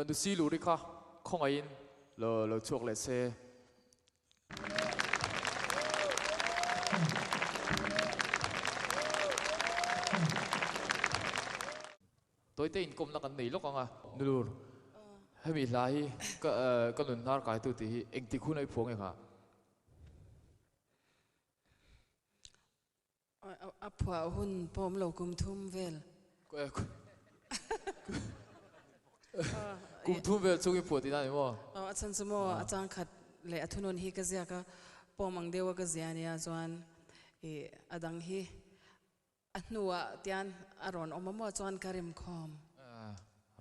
Nusi Luri kha khawngaihin lo lo chhuak leh se. Tawite inkawmna kan nei lawk ang a. Nulur, hemi hla hi ka ka nun hnar kaitu tih hi engtik hun a i phuang eng a? A phuah hun pawh awm lo kum thum vel. Kum thum vel chung i phuah tihna a ni maw? Aw, a chhan chu maw a changkhat leh a thunawn hi ka ziak a, pawm ang deuha ka zia nia chuan i a dang hi A hnuah tian a rawn awm a maw chuan ka rim khawm. A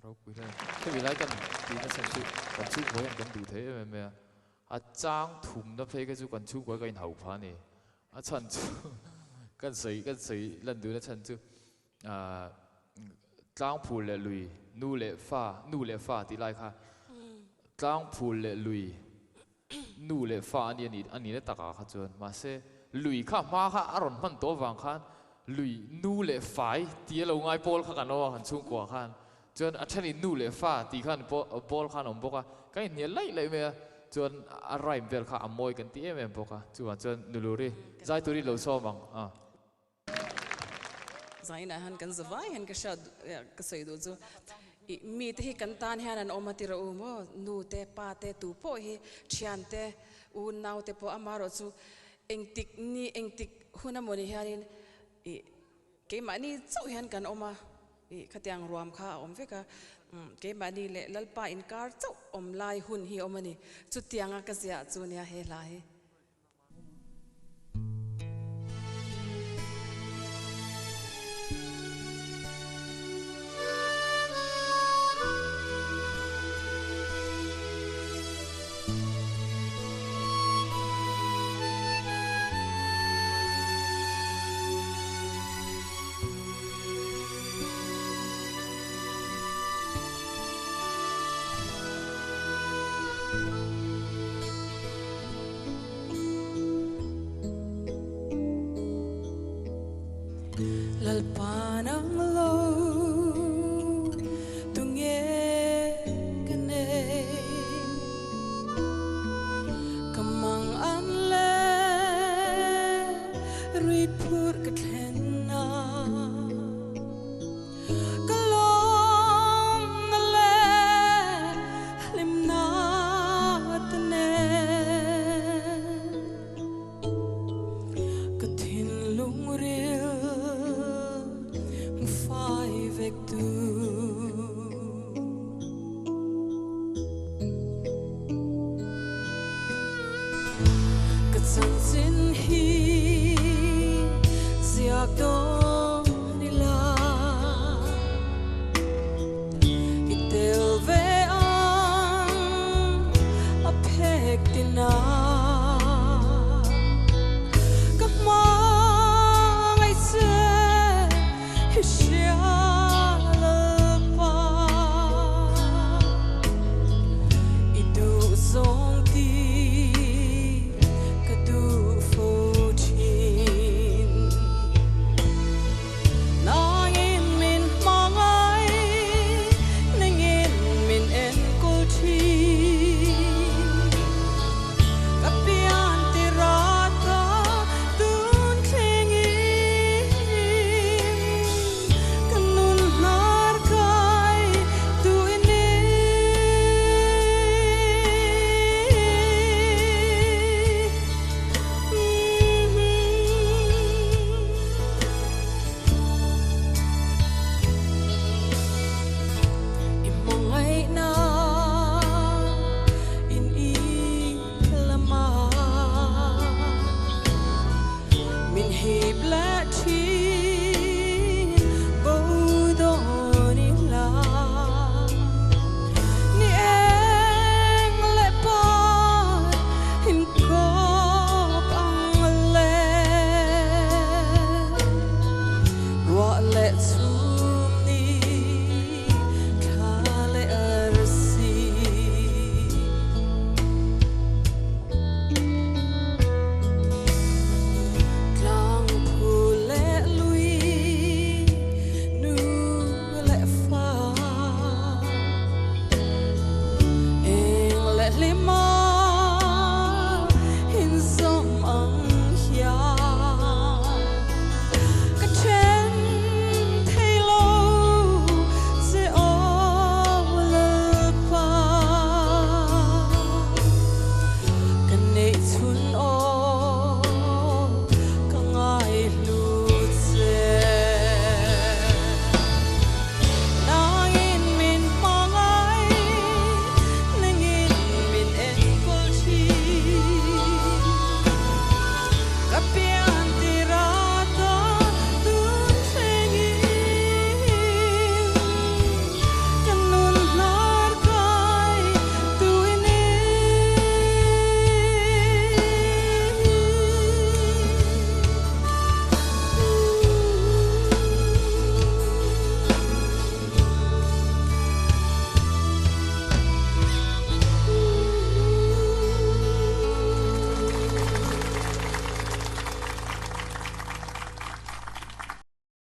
ropui hle. Hemi lai kan tihna chhan chu kan chhungkaw hian kan duh thei em em mai a. A chang thumna phei kha chu kan chhungkaw hi ka inhauh phah a ni. A chhan chu kan sawi kan sawi lan duhna chhan chu tlangphul leh lui, nu leh fa, nu leh fa tih lai kha tlangphul leh lui Nu leh fa a ni a nih a nihna takah kha chuan mahse lui kha hma kha a rawn hman tawh avang khan lui nu leh fai tih a lo ngai pawl kha kan awm a kan chhungkua khan chuan a thenin nu leh fa tih khan pawl khan a awm bawk a kan inhnial laih laih mai a chuan a rhyme vel kha a mawi kan ti em em bawk a chuvang chuan Nuluri zai turin lo sawm ang a. Zainah hian kan zavai hian ka hriat ka sawi duh chu ih mite hi kan tan hian an awm a ti rawh u maw nu te pa te tu pawh hi thian te u nau te pawh amaherawh chu engtik ni engtik hun a mawni hianin ih keimahni chauh hian kan awm a ih khatiang ruam kha a awm vek a keimahni leh Lalpa inkar chauh awm lai hun hi a awm a ni chutianga ka ziah chu nia he hla hi. Lalpa nang lo tunge ka nei Ka mang an le rui phur ka thlen na Ka lawm na le hlim na te nen Ka thinlung ril hmu fai vek tu. Ka chanchin hi ziak dawn.